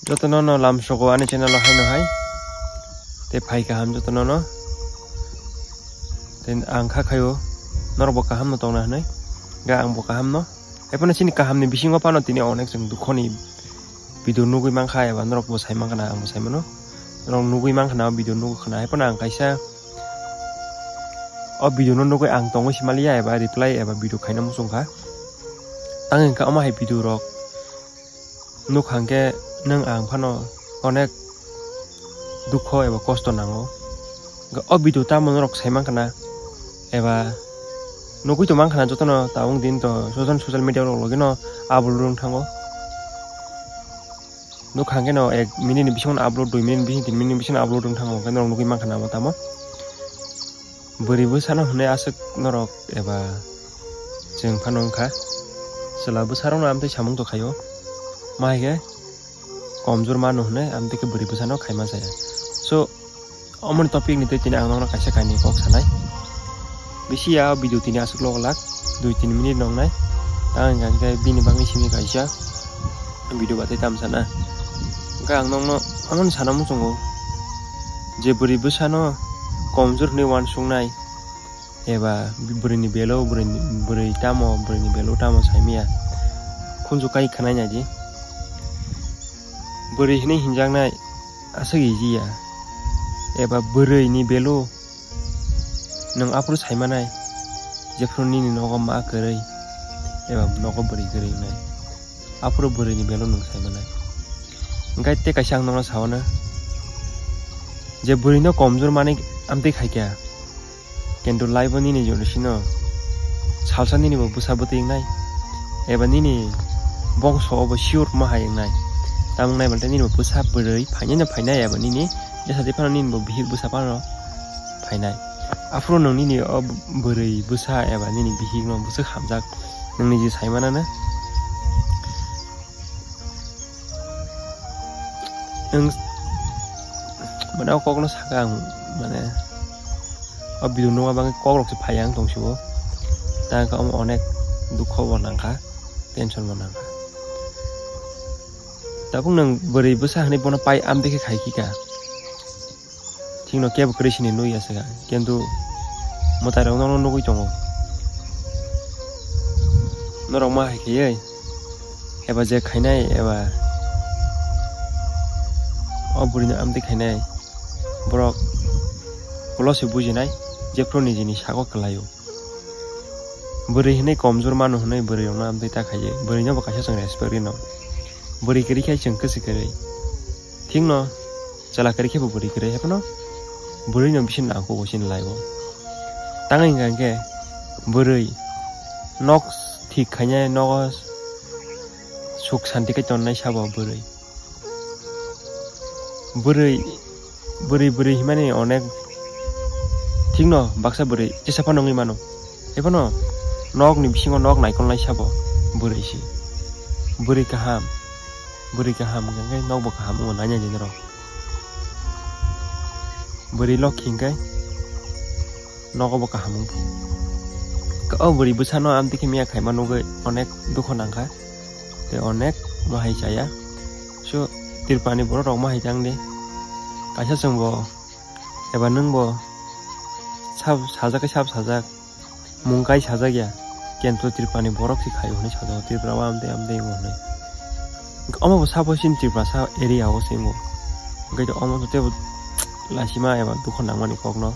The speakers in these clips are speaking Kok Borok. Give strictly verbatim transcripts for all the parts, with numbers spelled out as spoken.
Jotono no lamsogo ani channel o haino hai. Tei phai kaham jotono no. Tei ang kha khaio norok bo kaham no tongna hinui. Ga ang bo kaham no. Haiphano chini kaham ni bisingo phano tini onek chwng dukho ni video nugui mankha eba norok bo sai mankha na ang bo sai mano. Norok nugui mankha na o video nugui khna. Haiphano ang kaisa o video no nugui ang tongwi simaliya eba reply eba video khaina muchung kha. Tang hwnkhe omo hai video rok nuk hwnkhe nwng ang phano onek dukho eba kosto nango. Hwnkhe o video tamo norok sai mankha na eba nugui to mankha na jotono tabuk din to social, social media rok logi no upload wng thango. Nuk hwnkhe no ek minute ni bisingo upload, dui minute ni bisingo, tin minute ni bisingo upload wng thango, hwnkhe norok nugui mankha na omo tamo. Bwrwi bwsano hwnwi aswk norok eba chwng phano wngkha. Chwla bwsarokno amtwi samung tongkhaio. Ma hai khe komjor mano hwnwi amtwi khe bwrwi bwsano khaima chaya. So, omoni topic ni twi tini ang nokno kaisa kainwi kok sanai. Bisi ya video tini aswk log lak, dui tin minute nongnai. Tang hwnkhe bini bagwi simi kaisa video batai tam sana. Hwnkhe ang nokno amoni sana muchungo je bwrwi bwsano komjor hwnwi uansuknai eba bwrwini belo bwrwini, bwrwi tamo, bwrwini belo tamo saimaya khunju kai khwnai naidi. Bwrwi hwnwi hinjaknai aswk easy ya eba bwrwini belo nwng aphuru saimanai jephuru nini nogo ma kwrwi eba nogo bwrwi kwrwi wngnai. Aphuru bwrwini belo nwng sai manai. Hwnkhe tei kaisa ang nono sao na je bwrwino komjor manwi amtwi khaikha, kintu life-o nini jodi sino salsa nini bo bwsa bwtwi wngnai eba nini bongso obo sure ma hai wngnai. Tamwng nai balte nini bo bwsa bwrwi phainai no phainai eba nini jesa tei phano nini bo bihik bwsa phano phainai. Aphuru nwng nini o bwrwi bwsa eba nini bihikno bwswk hamjak nwng niji sai manana. Nwng mane o kokno saka ang mane o video nungma bagwi kokrok se phai ang tongsibo. Tang khe omo onek dukho bo nangkha, tension bo nangkha. Tabuk nwng bwrwi bwsa hwnwi bono pai amtwi khe khai khika. Thikno kebo kwrwi sini nukya swkang, kintu mwtairok nono nugwi tongo. Norok ma hai khaiwi eba je khainai eba o bwrwino amtwi khainai borok ulo se bujinai jephru nijini sago kwlaio. Bwrwi hwnwi komjor mano hwnwi bwrwirokno amtwi ta khaiwi bwrwino bo kaisa chwng respect rino. Bwrwi kwrwi khe chwng kwchwi kwrwi. Thikno chwla kwrwi khe bo bwrwi kwrwi, haiphano bwrwino bisi nangkukgo chini life-o. Tang hwnka hwnkhe bwrwi nok thik khainai, nogo suk santi khe tonnai sabo bwrwi. Bwrwi, bwrwi, bwrwi himani onek thikno baksa bwrwi jesa phano wngwi mano. Haiphano nokni bisingo nok naikolnai sabo bwrwi se. Bwrwi kaham, bwrwi kaham hwnkhe nokbo kaham wngo nainani norok. Bwrwi lokhi hwnkhe nogo bo kaham wngkha. O bwrwi bwsano amtwi khe miya khaima nugwi onek dukho nangkha tei onek ma hai chaya. So, Tripurani borok rok ma hai tang de. Kaisa chwng bo eba nwng bo sab sajak khe sab sajak, mung kai sajak ya, kento Tripurani borok se khaio hwnwi sajak, Tripura o amtwi amtwi wngo hwnwi. Omo bo sabo chini Tripura sa area o se wngo. Hwnkhe omo tei bo laisima eba dukho nangmani kokno.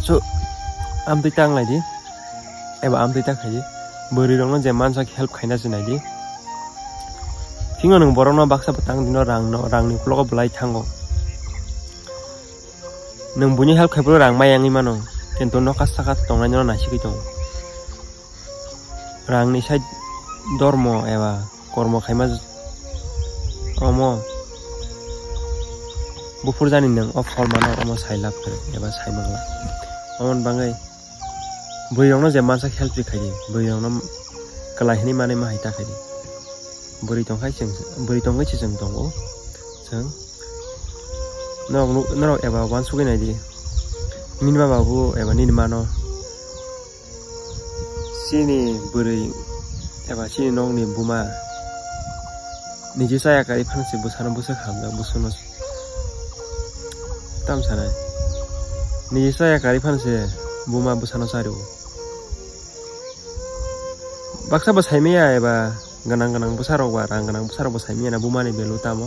So, amtwi tang lai di, eba amtwi tang khai di. Bwrwi rokno je mansak help khaina se nai di. Thikno nwng borokno baksa bwtang dino rangno, rangni uklogo bwlai thango. Nwng buini help khai phuru rang mai yangwi mano, kintu nokha saka tongnai no naisigwi tongo. Rangni side dormo eba kormo khaima omo buphur jani nwng o pholmano omo sai lab kwrwi eba sai mangla. Omoni bagwi bwrwirokno je mansa help se khaidi, bwrwirokno kwlai hinwi manwi ma hai ta khaidi. Bwrwi tongkhai chwng, bwrwi tongwi se chwng tongo. Chwng norok nu-, norok eba uansugwi naidi. Nini mama bo eba nini mano chini bwrwi eba chini nokni buma Niji chaya kari phan se bwsano bwswk hamjak bwswkno tam sanai. Niji chaya kari phan se buma bwsano chario. Baksa bo saimaya eba gwnang gwnang bwsarok ba rang gwnang bwsarok bo saimaya na bumani value tamo.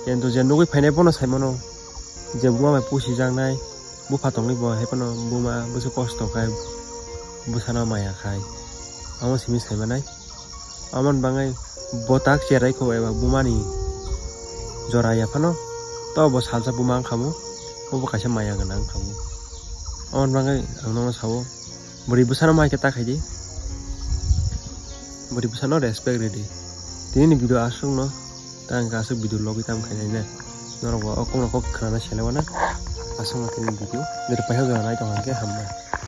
Kintu je nugwi phainai bono saimano je buma bai pusi jaknai bupha tongwi bo hai phano buma bwswk kosto khai bwsano maya khai amo simi saimanai. Amon bangwi botak cherai kho eba bumani jora ya phano to bo salsa buma wngkha bo, bo bo kaisa maya gwnang wngkha bo. Amon bangwi ang nono sao bwrwi bwsano mai khe ta khaidi, bwrwi bwsano respect ridi. Tini ni video aswk no ta ang aswk video logi tam khainai na norok bo o kokno kok khwnana selewana aswk no tini video nirok paikha gwnang nai tong khe hambai.